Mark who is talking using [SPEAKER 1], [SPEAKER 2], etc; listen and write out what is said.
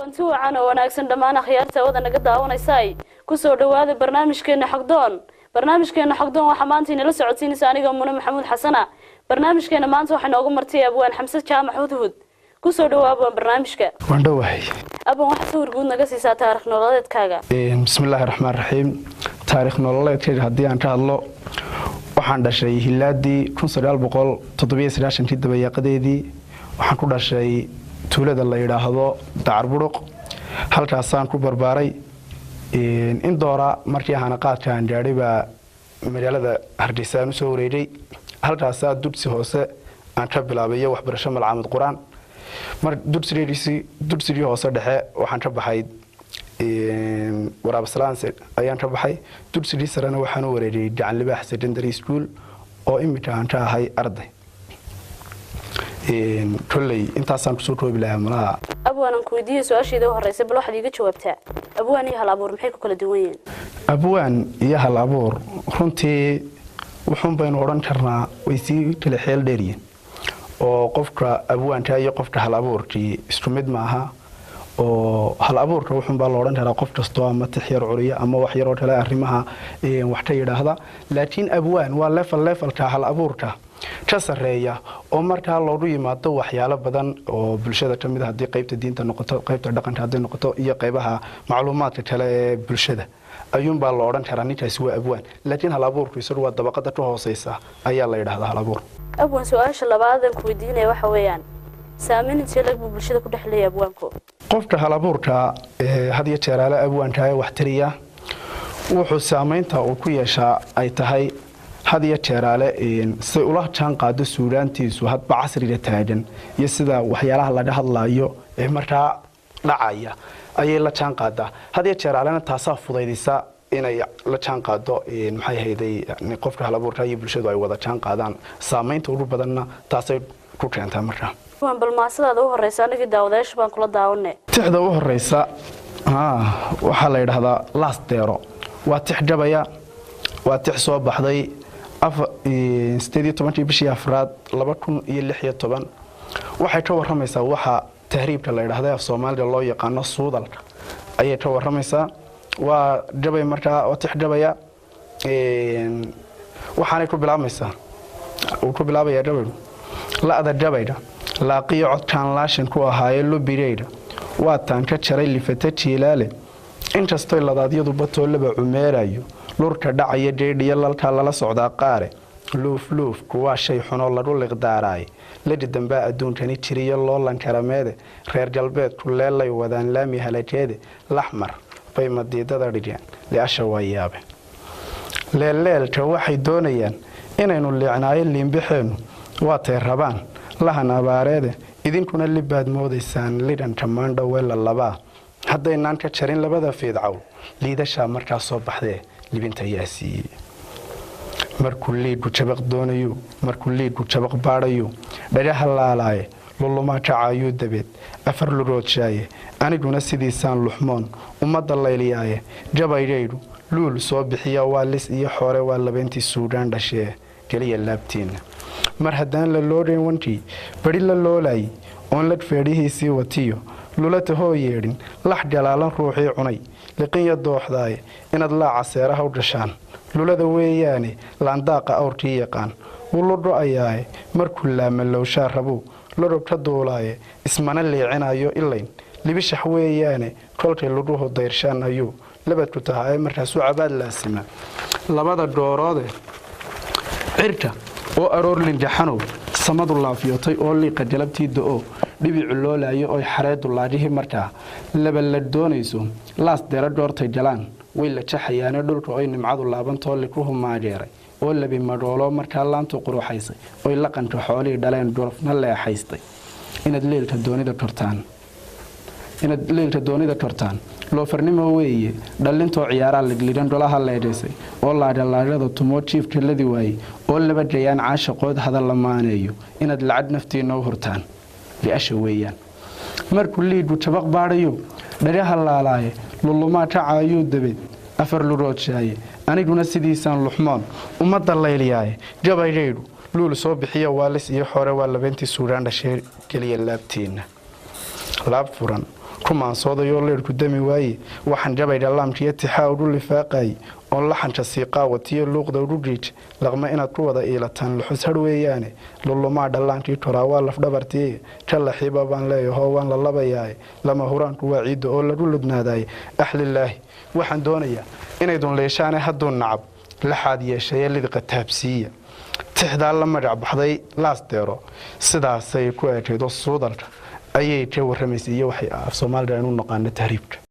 [SPEAKER 1] Kulanti wacan oo wanaagsan dhammaan akhyaarta wada naga daawanaysaay, kusoo dhawaada barnaamijkeena Xogdoon. Barnaamijkeena Xogdoon waxaa maanta inala socodsiinaysa aniga, Mune Maxamuud Xasana. Barnaamijkeena maanta waxaa inoogu martay Abwaan Xamse Jaamac Hudhud. Kusoo dhawaa, Abwaan, barnaamijka.
[SPEAKER 2] Waan dhowahay.
[SPEAKER 1] Abwaan, waxaad sawir guud naga siisaa taarikh nololeedkaaga.
[SPEAKER 2] Bismillaahi raxmaan raxiim. Taarikh nololeedkayga haddii aan ka hadlo, waxaan dhashay hilaadii 1997-kii dabayaaqadeedii. Waxaan ku dhashay tuulada la yidhaahdo Dacarburuq, halkaasaan ku barbaaray. In doora markii ahaana qaadka aan gaadhay baa magaalada Hargeysa aan usoo wareegay. Halkaasaa dugsi hoose aan ka bilaabay iyo waxbarasho malcaamad Qur-aan. Mar dugsigii hoose dhexe waxaan ka baxay Waraabsalaan ayaan ka baxay. Dugsigii sarena waxaan u wareegay Gacan Libaax Secondary School oo iminka aan ka ahay arday. Kolley intaasaan kusoo koobi lahaa malaha.
[SPEAKER 1] Abwaan, aan ku weydiiye su-aasheeda u horeysa. Bal waxaad iiga jawaabtaa, abwaan iyo hal abuur maxay ku kala duwan yihiin?
[SPEAKER 2] Abwaan iyo hal abuur runtii wuxuun baynu odhan karnaa way sii kala xeel dheeryihin, oo qofka abwaanka iyo qofka hal abuurkii isku mid maaha. Oo hal abuurka wuxuunbaa la odhan karaa qof kastoo ama tix yar curiya ama wax yaroo kale arrimaha wax ka yidhaahda, laakiin abwaan waa level levelka hal abuurka ka sarreeya, oo markaa loogu yimaado waxyaalo badan oo bulshada ka mid a, haddii qaybta diinta noqoto, qaybta dhaqanka hadday noqoto, iyo qaybaha macluumaadka kale ee bulshada ayuunbaa la odhan karaa ninkaasi waa abwaan. Laakiin hal abuurku isagu waa dabaqada ka hooseysa ayaa la yidhahdaa hal abuur.
[SPEAKER 1] Abwaan, su-aasha labaadan ku weydiinaya waxa weeyaan, saameyn intee lag buu bulshada ku dhex leeyahay abwaanku?
[SPEAKER 2] Qofka hal abuurka had iyo jeeraale abwaanka ee wax tiriya, wuxuu saamaynta uu ku yeeshaa ay tahay had iyo jeeraale say ula jaan qaado suugaantiisu hadba casriga taagan iyo sida waxyaalaha laga hadlayo ee markaa dhacaya ayay la jaan qaadaa. Had iyo jeeraalena taasaa fudaydisa inay la jaan qaado, maxay hayday, qofka hal abuurka iyo bulshadu ay wada jaan qaadaan. Saamaynta ugu badanna taasay ku keentaa markaa.
[SPEAKER 1] Abwaan, bal maasadaada u horeysa anigii daawadayaasha baan kula daawanay.
[SPEAKER 2] Tixda u horeysa waxaa la yidhaahdaa Laas Deero. Waa tix gabaya, waa tix soo baxday 18-kii bishii afraad 2016. Waxay ka waramaysaa waxa tahriibka la yidhahda, af Soomaaliga loo yaqaano suudalka, ayay ka waramaysaa. Waa gabay markaa, waa tix gabaya. Waxaanay ku bilaabmaysaa, uu ku bilaabayaa gabaygu: La'da gabayga laaqiyo codkaan laashin ku ahaaye lubireyda waataan ka jaray lifata jiilaale, inkastoy ladaadyadu batoo laba cumeerayo, lurka dhacaya geedhiyo lalkaa lala socdaa qaare, luufluufku waa shay xunoo lagu liqdaaraaye, ladi dambaa adduunkani jiriyo loolan karameede, reer galbeedku leelay wadaan laami halakeede, laxmar bay madiidada dhigeen liasha waa yaabe, leelleelka waxay doonayaan inaynu liicnaayo, liinbaxeennu waatay rabaan lahan abaareede, idinkuna libaad moodaysaan lidhanka maandhoweela labaa, haddaynaan ka jarin labada fiidcawl, liidashaa markaa soo baxdee libinta ayaa siiyey. Markuu liidhu jabaq doonayo, markuu liidhu jabaq baadhayo, dhagaha laalaaye lulumaa kacaayuu dabeed afar luroodsaaye, aniguna sidiisaan luxmoon ummadda layliyaaye, gabaydhaydhu luul soo bixiya waa lis iyo xoore, waa labeyntii suudhaan dhashee geliya laabtiinna. Mar haddaan la loodhayn wankii badi la loolayay oon lag feedhihiisii watiyo lulata hoo yeedhin, lax galaalan ruuxii cunay liqinya dooxdaaye, inaad laaca seeraha u gashaan lulada weeyaane, laandaaqa awrkii yaqaan wuu ludho-ayaaye, markuu laamalowshaa rabuu lodhob ka duulaaye, ismana liicinayo ilayn libishax weeyaane, kolkay ludhuhu dayrshaan ayuu labadku tahaye, markaasuu cabaad laasima labada gooroode cirka oo aroor linjaxanow samadu laafyootay oo liiqa galabtii da'o, dhibicu loolaayo oy xareedu laagihii markaa laba la doonayso, Laas Dero goortay galaan way la jaxayaane, dhulka oy nimcadu laabantoo likuhu maageeray oo labi madhooloo markaa laantu quruxaysay oy laqanka xoolihii dhaleen gorofna leexaystay, inaad leelka doonida kortaan, inaad leelka doonida kortaan loofarnimo weeye. Dhallintoo ciyaaraa ligligan golaha leedhaysay oo laagalaagada tumoo jiifka ladi waayey oo laba gayaan caashaqood hadal la maaneeyo, inaad lacag naftiina u hurtaan liasha weeyaan. Markuu liidhu jabaq baadhayo dhagaha laalaaye lulumaa kacaayuu dabeed afar luroodsaaye, aniguna sidiisaan luxmoon ummadda layliyaaye, gabaydhaydhu luul soo bixiya waa lis iyo xore, waa labeyntii suudhaan dhashee geliya laabtiinna. Laab furan Ku maansoodayoo leyrhku dami waaye, waxaan jabaydha laamkiyo tixaa udhu lifaaqaay oon laxanka siiqaa watiyo luuqda udhu giij laqma inaad ku wada iilataan luxus har weeyaane. Lulumaa dhallaankii koraa waa lafdhabartii ka laxiiba baan leeyahoo waan la labayaaye. Lama huraanku waa ciidda oo lagu ludnaadaay. Axlilaahi, waxaan doonayaa inaydun leeshaane hadduu nacab laxaad yeeshaye lidiqa taabsiiya. Tixdaa la magac baxday Laasdeero sidaasay ku eekaydo. Suudalka ayay ka warramaysay iyo waxay af Soomaaliga inu naqaano tahriibka.